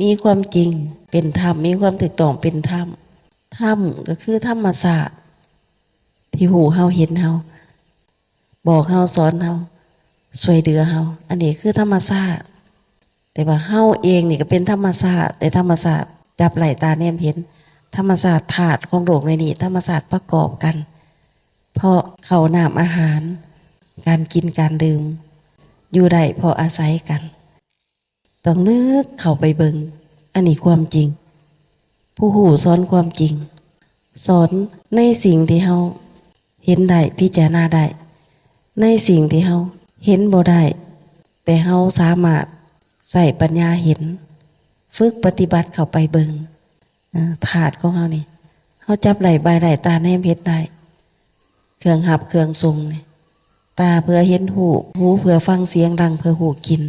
ມີຄວາມຈິງເປັນທຳ, ມີຄວາມຖືກຕ້ອງເປັນທຳ. ທຳກໍຄືທຳມະຊາດທີ່ຮູ້ເຮົາເຫັນເຮົາ, ບອກເຮົາ, ສອນເຮົາ, ຊ່ວຍເຫຼືອເຮົາ. ອັນນີ້ຄືທຳມະຊາດ. ແຕ່ວ່າເຮົາເອງນີ້ກໍເປັນທຳມະຊາດ, ແຕ່ທຳມະຊາດຈັບໄດ້ຕາແນມເຫັນ, ທຳມະຊາດທາດຂອງໂລກໃນນີ້, ທຳມະຊາດປະກອບກັນ ເພາະເຂົ້ານ້ຳອາຫານ, ການກິນການດື່ມ, ຢູ່ໄດ້ເພາະອາໄສກັນ. ຕ້ອງນຶກເຂົ້າໄປເບິ່ງ, ອັນນີ້ຄວາມຈິງ. ຜູ້ຮູ້ສອນຄວາມຈິງ, ສອນໃນສິ່ງທີ່ເຮົາເຫັນໄດ້, ພິຈາລະນາໄດ້, ໃນສິ່ງທີ່ເຮົາເຫັນບໍ່ໄດ້, ແຕ່ເຮົາສາມາດໃຊ້ປັນຍາເຫັນ, ຝຶກປະຕິບັດເຂົ້າໄປເບິ່ງ. ເອີ ທາດຂອງເຮົານີ້ ເຮົາຈັບໄດ້, ບາຍໄດ້, ຕາແນມເຫັນໄດ້, ເຄື່ອງຮັບເຄື່ອງສົ່ງນີ້ ຕາເພື່ອເຫັນຮູບ, ຫູເພື່ອຟັງສຽງດັງ, ເພື່ອຮູ້ກິ່ນ,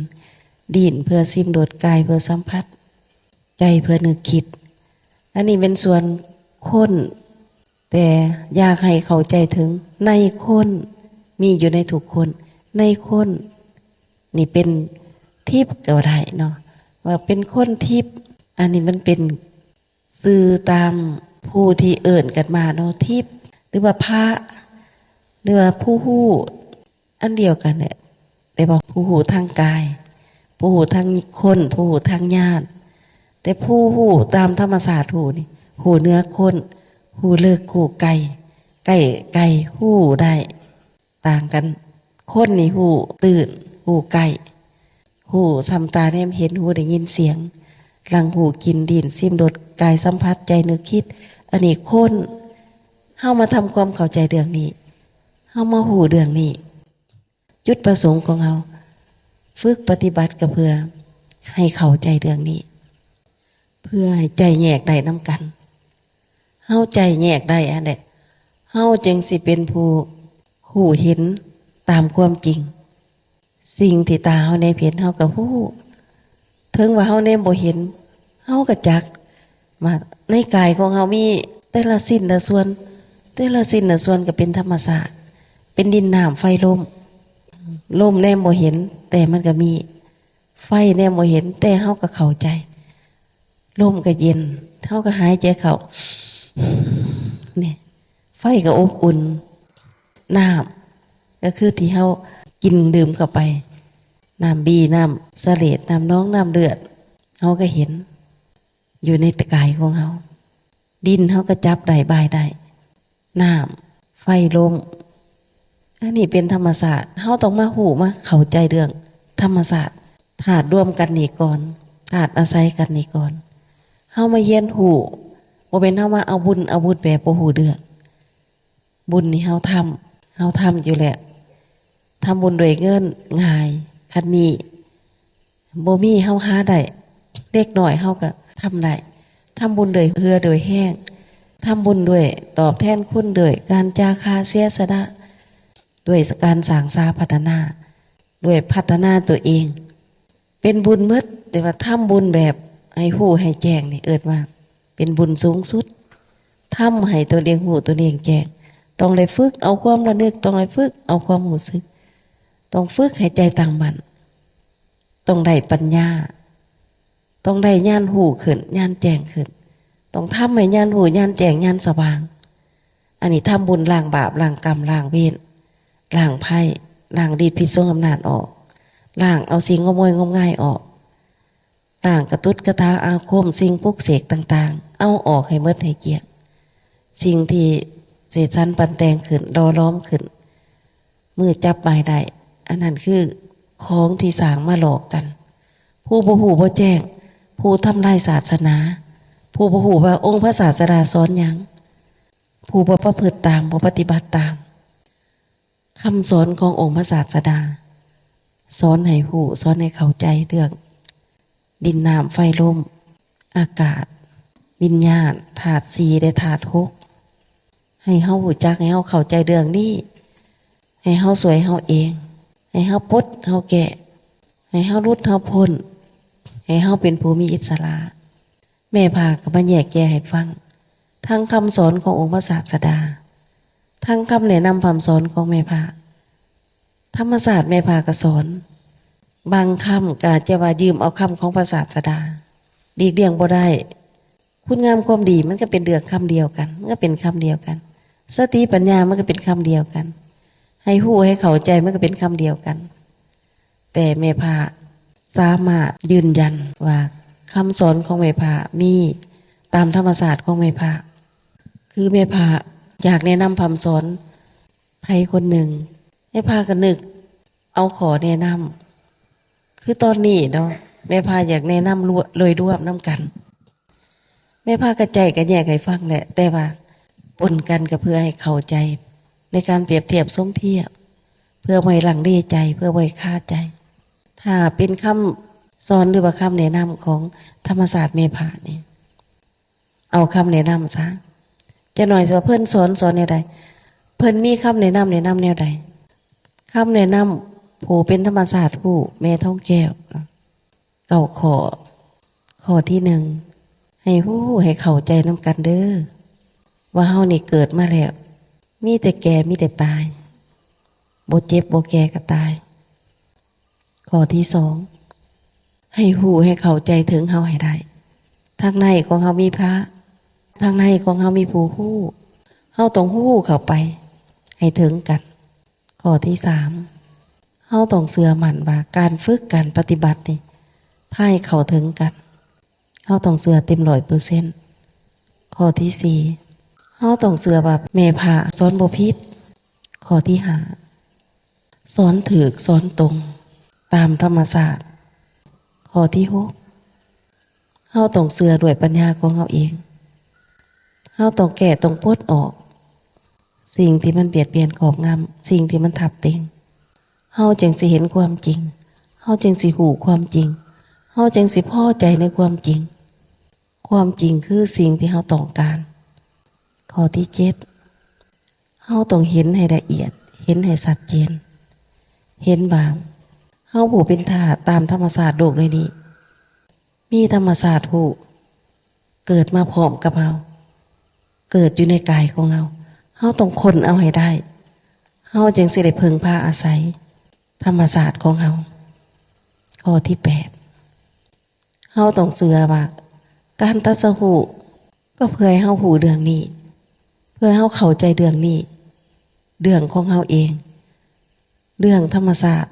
ລີ້ນເພື່ອຊິມລົດ, ກາຍເພື່ອສຳຜັດ, ໃຈເພື່ອນຶກຄິດ. ອັນນີ້ເປັນສ່ວນຄົ້ນ, ແຕ່ຢາກໃຫ້ເຂົ້າໃຈເຖິງໃນຄົນ, ມີຢູ່ໃນທຸກຄົນ, ໃນຄົນ. ນີ້ເປັນທິບກໍໄດ້ເນາະ, ວ່າເປັນຄົນທິບ. ອັນນີ້ມັນເປັນຊື່ຕາມຜູ້ທີ່ເອີ້ນກັນມາເນາະ, ທິບ ຫຼືວ່າພະ ຫຼືວ່າຜູ້ຮູ້ ອັນດຽວກັນແຫຼະ, ແຕ່ວ່າຜູ້ຮູ້ທາງກາຍ, ຜູ້ຮູ້ທາງຄົນ, ຜູ້ຮູ້ທາງຍານ. ແຕ່ຜູ້ຮູ້ຕາມທຳມະຊາດຮູ້ນີ້ ຮູ້ເໜືອຄົນ, ຮູ້ເລິກ, ຮູ້ໄກ, ໃກ້, ໄກ, ຮູ້ໄດ້. ຕ່າງກັນ, ຄົນນີ້ຮູ້ຕື່ນ, ຮູ້ໃກ້, ຮູ້ສ່ຳຕາແນມເຫັນ, ຫູໄດ້ຍິນສຽງ, ຫຼັງຫູກິນ, ລີ້ນຊິມລົດ, ກາຍສຳຜັດ, ໃຈນຶກຄິດ. ອັນນີ້ຄົນ. ເຮົາມາທຳຄວາມເຂົ້າໃຈເລື່ອງນີ້, ເຮົາມາຮູ້ເລື່ອງນີ້. ຈຸດປະສົງຂອງເຮົາຝຶກປະຕິບັດກໍເພື່ອໃຫ້ເຂົ້າໃຈເລື່ອງນີ້, ເພື່ອໃຫ້ໃຈແຍກໄດ້ນຳກັນ. ເຮົາໃຈແຍກໄດ້ຫັ້ນແຫຼະ, ເຮົາຈຶ່ງຊິເປັນຜູ້ຮູ້ເຫັນຕາມຄວາມຈິງ. ສິ່ງທີ່ຕາເຮົາແນມເຫັນ ເຮົາກໍຮູ້, ເຖິງວ່າເຮົາແນມບໍ່ເຫັນ ເຮົາກໍຈັກວ່າໃນກາຍຂອງເຮົາມີແຕ່ລະຊິ້ນລະສ່ວນ, ແຕ່ລະຊິ້ນລະສ່ວນກໍເປັນທຳມະຊາດ, ເປັນດິນນ້ຳໄຟລົມ. ລົມແນມບໍ່ເຫັນ ແຕ່ມັນກໍມີ, ໄຟແນມບໍ່ເຫັນ ແຕ່ເຮົາກໍເຂົ້າໃຈ. ລົມກໍເຢັນ, ເຮົາກໍຫາຍໃຈເຂົ້າ, ນີ້ ໄຟກໍອົບອຸ່ນ, ນ້ຳກໍຄືທີ່ເຮົາກິນດື່ມເຂົ້າໄປ, ນ້ຳບີ, ນ້ຳສະເຫຼດ, ນ້ຳໜອງ, ນ້ຳເລືອດ, ເຮົາກໍເຫັນຢູ່ໃນກາຍຂອງເຮົາ. ດິນເຮົາກໍຈັບໄດ້, ບາຍໄດ້, ນ້ຳ, ໄຟ, ລົມ, ອັນນີ້ເປັນທຳມະຊາດ. ເຮົາຕ້ອງມາຮູ້, ມາເຂົ້າໃຈເລື່ອງທຳມະຊາດ, ທາດລວມກັນນີ້ກ່ອນ, ທາດອາໄສກັນນີ້ກ່ອນ. ເຮົາມາຮຽນຮູ້, ບໍ່ແມ່ນເຮົາມາເອົາບຸນເອົາບຸນແບບບໍ່ຮູ້ເລື່ອງ. ບຸນນີ້ເຮົາທຳ, ເຮົາທຳຢູ່ແລ້ວ. ທຳບຸນດ້ວຍເງິນງ່າຍ, ຄັນມີ ບໍ່ມີເຮົາຫາໄດ້, ເລັກນ້ອຍເຮົາກໍທຳໄດ້. ທຳບຸນດ້ວຍເຫື່ອດ້ວຍແຮງ, ທຳບຸນດ້ວຍຕອບແທນຄຸນ, ດ້ວຍການຈາຄາເສຍສະຫຼະ, ດ້ວຍການສ້າງສາພັດທະນາ, ດ້ວຍພັດທະນາຕົວເອງ, ເປັນບຸນໝົດ. ແຕ່ວ່າທຳບຸນແບບໃຫ້ຮູ້ໃຫ້ແຈ້ງນີ້ ເອີ້ນວ່າເປັນບຸນສູງສຸດ. ທຳໃຫ້ຕົນເອງຮູ້ຕົນເອງແຈ້ງ, ຕ້ອງໄດ້ຝຶກເອົາຄວາມລະນຶກ, ຕ້ອງໄດ້ຝຶກເອົາຄວາມຮູ້ສຶກ, ຕ້ອງຝຶກໃຫ້ໃຈຕັ້ງໝັ້ນ. ຕ້ອງໄດ້ປັນຍາ, ຕ້ອງໄດ້ຍານຮູ້ຂຶ້ນ, ຍານແຈ້ງຂຶ້ນ, ຕ້ອງທຳໃຫ້ຍານຮູ້, ຍານແຈ້ງ, ຍານສະຫວ່າງ. ອັນນີ້ທຳບຸນລ້າງບາບ, ລ້າງກຳ, ລ້າງເວນ, ລ້າງໄພ, ລ້າງລິດພິດສົງອຳນາດອອກ, ລ້າງເອົາສິ່ງງົມງອຍງົມງາຍອອກ, ລ້າງກະຕຸດກະຕາອາຄົມ, ສິ່ງປຸກເສກຕ່າງໆ, ເອົາອອກໃຫ້ໝົດໃຫ້ກ້ຽງ. ສິ່ງທີ່ເສດສັນປັນແຕ່ງຂຶ້ນ, ຫຼໍ່ຫຼອມຂຶ້ນ, ມືຈັບບາຍໄດ້, ອັນນັ້ນຄືຂອງທີ່ສ້າງມາຫຼອກກັນ. ຜູ້ບໍ່ຮູ້ບໍ່ແຈ້ງ, ຜູ້ທຳລາຍສາສະໜາ, ຜູ້ບໍ່ຮູ້ວ່າອົງພະສາສະດາສອນຫຍັງ, ຜູ້ບໍ່ປະພຶດຕາມ, ບໍ່ປະຕິບັດຕາມຄຳສອນຂອງອົງພະສາສະດາ, ສອນໃຫ້ຮູ້, ສອນໃຫ້ເຂົ້າໃຈເລື່ອງ ດິນ, ນ້ຳ, ໄຟ, ລົມ, ອາກາດ, ວິນຍານ, ທາດສີ່ ແລະ ທາດຫົກ. ໃຫ້ເຮົາຮູ້ຈັກ, ໃຫ້ເຮົາເຂົ້າໃຈເລື່ອງນີ້, ໃຫ້ເຮົາຊ່ວຍເຮົາເອງ, ໃຫ້ເຮົາປົດເຮົາແກ້, ໃຫ້ເຮົາຫຼຸດເຮົາພົ້ນ, ໃຫ້ເຮົາເປັນຜູ້ມີອິດສະຫຼະ. ແມ່ພາກໍມາແຍກແຍະໃຫ້ຟັງ, ທັງຄຳສອນຂອງອົງພະສາສະດາ, ທັງຄຳແນະນຳພຳສອນຂອງແມ່ພາ. ທຳມະຊາດແມ່ພາກໍສອນ, ບາງຄຳກໍອາດຈະວ່າຢືມເອົາຄຳຂອງພະສາສະດາ, ຫຼີກລ່ຽງບໍ່ໄດ້. ຄຸນງາມຄວາມດີມັນກໍເປັນເລື່ອງຄຳດຽວກັນ, ມັນກໍເປັນຄຳດຽວກັນ. ສະຕິປັນຍາມັນກໍເປັນຄຳດຽວກັນ. ໃຫ້ຮູ້ໃຫ້ເຂົ້າໃຈມັນກໍເປັນຄຳດຽວກັນ. ແຕ່ແມ່ພະສາມາດຢືນຢັນວ່າຄຳສອນຂອງແມ່ພະມີຕາມທຳມະຊາດຂອງແມ່ພະ. ຄືແມ່ພະຢາກແນະນຳພຳສອນໃຜຄົນໜຶ່ງ, ແມ່ພະກໍນຶກເອົາຂໍ້ແນະນຳ. ຄືຕອນນີ້ເນາະ, ແມ່ພະຢາກແນະນຳລວ- ໂດຍລວມນຳກັນ. ແມ່ພະກະໄຈກະແຍກໃຫ້ຟັງແຫຼະ, ແຕ່ວ່າປົນກັນກໍເພື່ອໃຫ້ເຂົ້າໃຈ ໃນການປຽບທຽບສົມທຽບ, ເພື່ອບໍ່ໃຫ້ລັງເລໃຈ, ເພື່ອບໍ່ໃຫ້ຄາໃຈ. ຖ້າເປັນຄຳສອນ ຫຼືວ່າຄຳແນະນຳຂອງທຳມະຊາດແມ່ພະນີ້, ເອົາຄຳແນະນຳຊະ. ຈັກໜ້ອຍຊິວ່າເພິ່ນສອນ, ສອນແນວໃດ? ເພິ່ນມີຄຳແນະນຳ, ແນະນຳແນວໃດ? ຄຳແນະນຳຜູ້ເປັນທຳມະຊາດຮູ້, ແມ່ທອງແກ້ວ. ເກົ້າຂໍ້. ຂໍ້ທີໜຶ່ງ, ໃຫ້ຮູ້ໃຫ້ເຂົ້າໃຈນຳກັນເດີ້ ວ່າເຮົານີ້ເກີດມາແລ້ວ ມີແຕ່ແກ່ ມີແຕ່ຕາຍ, ບໍ່ເຈັບບໍ່ແກ່ກໍຕາຍ. ຂໍ້ທີສອງ, ໃຫ້ຮູ້ໃຫ້ເຂົ້າໃຈເຖິງເຮົາໃຫ້ໄດ້. ທາງໃນຂອງເຮົາມີພະ, ທາງໃນຂອງເຮົາມີຜູ້ຮູ້. ເຮົາຕ້ອງຮູ້ເຂົ້າໄປໃຫ້ເຖິງກັນ. ຂໍ້ທີສາມ, ເຮົາຕ້ອງເຊື່ອໝັ້ນວ່າການຝຶກ, ການປະຕິບັດນີ້ ພາໃຫ້ເຂົ້າເຖິງກັນ. ເຮົາຕ້ອງເຊື່ອເຕັມຮ້ອຍເປີເຊັນ. ຂໍ້ທີສີ່, ເຮົາຕ້ອງເຊື່ອວ່າແມ່ພະສອນບໍ່ຜິດ. ຂໍ້ທີຫ້າ, ສອນຖືກ, ສອນຕົງ, ຕາມທຳມະຊາດ. ຂໍ້ທີຫົກ, ເຮົາຕ້ອງເຊື່ອດ້ວຍປັນຍາຂອງເຮົາເອງ. ເຮົາຕ້ອງແກ້, ຕ້ອງປົດອອກສິ່ງທີ່ມັນບຽດບຽນຄອບງຳ, ສິ່ງທີ່ມັນທັບເຕັງ. ເຮົາຈຶ່ງຊິເຫັນຄວາມຈິງ, ເຮົາຈຶ່ງຊິຮູ້ຄວາມຈິງ, ເຮົາຈຶ່ງຊິພໍໃຈໃນຄວາມຈິງ. ຄວາມຈິງຄືສິ່ງທີ່ເຮົາຕ້ອງການ. ຂໍ້ທີເຈັດ, ເຮົາຕ້ອງເຫັນໃຫ້ລະອຽດ, ເຫັນໃຫ້ຊັດເຈນ, ເຫັນວ່າເຮົາຜູ້ເປັນທາດຕາມທຳມະຊາດໂລກໃນນີ້ ມີທຳມະຊາດຮູ້ເກີດມາພ້ອມກັບເຮົາ, ເກີດຢູ່ໃນກາຍຂອງເຮົາ. ເຮົາຕ້ອງຄົ້ນເອົາໃຫ້ໄດ້, ເຮົາຈຶ່ງຊິໄດ້ເພິ່ງພາອາໄສທຳມະຊາດຂອງເຮົາ. ຂໍ້ທີແປດ, ເຮົາຕ້ອງເຊື່ອວ່າການຕັດສະຮູ້ກໍເພື່ອໃຫ້ເຮົາຮູ້ເລື່ອງນີ້, ເພື່ອໃຫ້ເຮົາເຂົ້າໃຈເລື່ອງນີ້, ເລື່ອງຂອງເຮົາເອງ, ເລື່ອງທຳມະຊາດ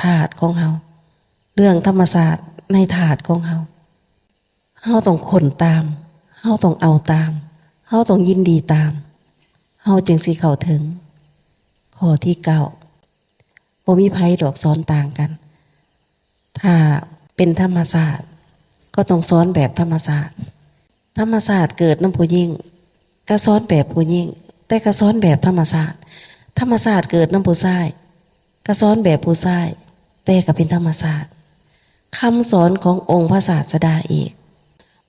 ທາດຂອງເຮົາ, ເລື່ອງທຳມະຊາດໃນທາດຂອງເຮົາ. ເຮົາຕ້ອງຄົ້ນຕາມ, ເຮົາຕ້ອງເອົາຕາມ, ເຮົາຕ້ອງຍິນດີຕາມ, ເຮົາຈຶ່ງຊິເຂົ້າເຖິງ. ຂໍ້ທີເກົ້າ, ບໍ່ມີໃຜດອກສອນຕ່າງກັນ. ຖ້າເປັນທຳມະຊາດກໍຕ້ອງສອນແບບທຳມະຊາດ. ທຳມະຊາດເກີດນຳຜູ້ຍິງ ກໍສອນແບບຜູ້ຍິງ, ແຕ່ກໍສອນແບບທຳມະຊາດ. ທຳມະຊາດເກີດນຳຜູ້ຊາຍ ກໍສອນແບບຜູ້ຊາຍ, ແຕ່ກໍເປັນທຳມະຊາດ. ຄຳສອນຂອງອົງພະສາສະດາເອກ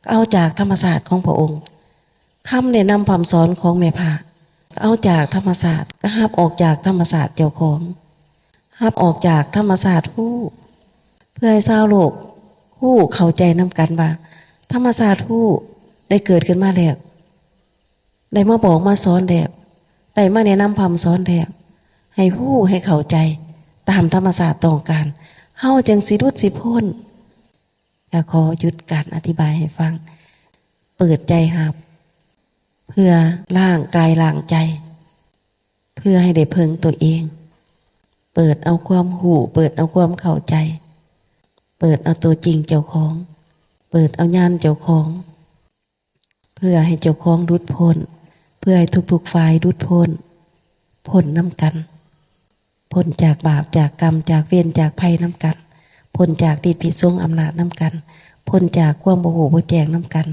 ກໍເອົາຈາກທຳມະຊາດຂອງພະອົງ. ຄຳແນະນຳພຳສອນຂອງແມ່ພະ ກໍເອົາຈາກທຳມະຊາດ, ກໍຮັບອອກຈາກທຳມະຊາດເຈົ້າຂອງ, ຮັບອອກຈາກທຳມະຊາດຮູ້, ເພື່ອໃຫ້ຊາວໂລກຮູ້ເຂົ້າໃຈນຳກັນວ່າ ທຳມະຊາດຮູ້ໄດ້ເກີດຂຶ້ນມາແລ້ວ, ໄດ້ມາບອກມາສອນແລ້ວ, ໄດ້ມາແນະນຳພຳສອນແລ້ວ, ໃຫ້ຮູ້ໃຫ້ເຂົ້າໃຈຕາມທຳມະຊາດຕ້ອງການ, ເຮົາຈຶ່ງຊິຫຼຸດຊິພົ້ນ. ກະຂໍຢຸດການອະທິບາຍໃຫ້ຟັງ, ເປີດໃຈຮັບ ເພື່ອລ້າງກາຍລ້າງໃຈ, ເພື່ອໃຫ້ໄດ້ເພິ່ງຕົວເອງ, ເປີດເອົາຄວາມຮູ້, ເປີດເອົາຄວາມເຂົ້າໃຈ, ເປີດເອົາຕົວຈິງເຈົ້າຂອງ, ເປີດເອົາຍານເຈົ້າຂອງ, ເພື່ອໃຫ້ເຈົ້າຂອງຫຼຸດພົ້ນ, ເພື່ອໃຫ້ທຸກໆຝ່າຍຫຼຸດພົ້ນ, ພົ້ນນຳກັນ. ພົ້ນຈາກບາບ, ຈາກກຳ, ຈາກເວນ, ຈາກໄພນຳກັນ, ພົ້ນຈາກທິດຜິດສົງອຳນາດນຳກັນ, ພົ້ນຈາກຄວາມບໍ່ຮູ້ບໍ່ແຈ້ງນຳກັນ,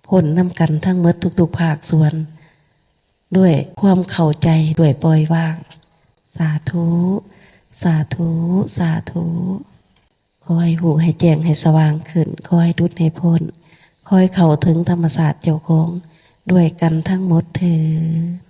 ພົ້ນນຳກັນທັງໝົດທຸກໆພາກສ່ວນ ດ້ວຍຄວາມເຂົ້າໃຈ, ດ້ວຍປ່ອຍວາງ. ສາທຸ, ສາທຸ, ສາທຸ. ຂໍໃຫ້ຮູ້ໃຫ້ແຈ້ງໃຫ້ສະຫວ່າງຂຶ້ນ, ຂໍໃຫ້ຫຼຸດໃຫ້ພົ້ນ, ຂໍໃຫ້ເຂົ້າເຖິງທຳມະຊາດເຈົ້າຂອງດ້ວຍກັນທັງໝົດເທີ້ນ.